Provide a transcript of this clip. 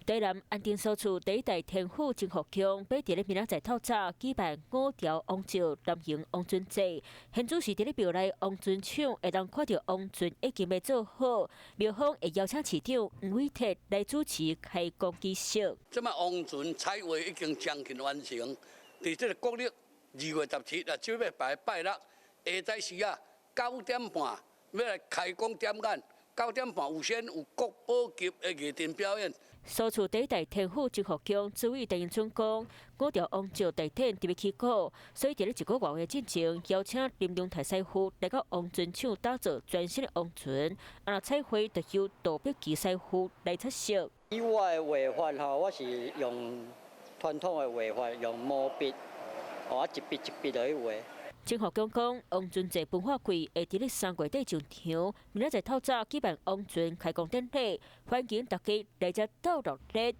台南安定蘇厝第一代天府真福宮，欲佇咧明仔載透早舉辦五條王石南行王船祭。現主時佇咧廟內王船廠會當看著王船已經欲做好，廟方會邀請市長黃偉哲來主持開工儀式。這擺王船彩畫已經將近完成，佇這個國曆2月17啊，這欲拜拜六下晝時啊9點半欲來開工點眼。9點半有先有國寶級的藝陣表演。蘇厝第一代天府真福宮主委陳英春講，五條王石大典特別起鼓，所以佇咧一個外月進前，邀請林榮泰師傅來到王船廠打造全新的王船，啊若彩繪就由杜碧琪師傅來出色。以我的畫法吼，我是用傳統的畫法，用毛筆，哦，一筆一筆落去畫。真福宮講，王船祭文化季會佇咧3月底上場，明仔載透早舉辦王船開工典禮，歡迎大家來遮鬥熱鬧。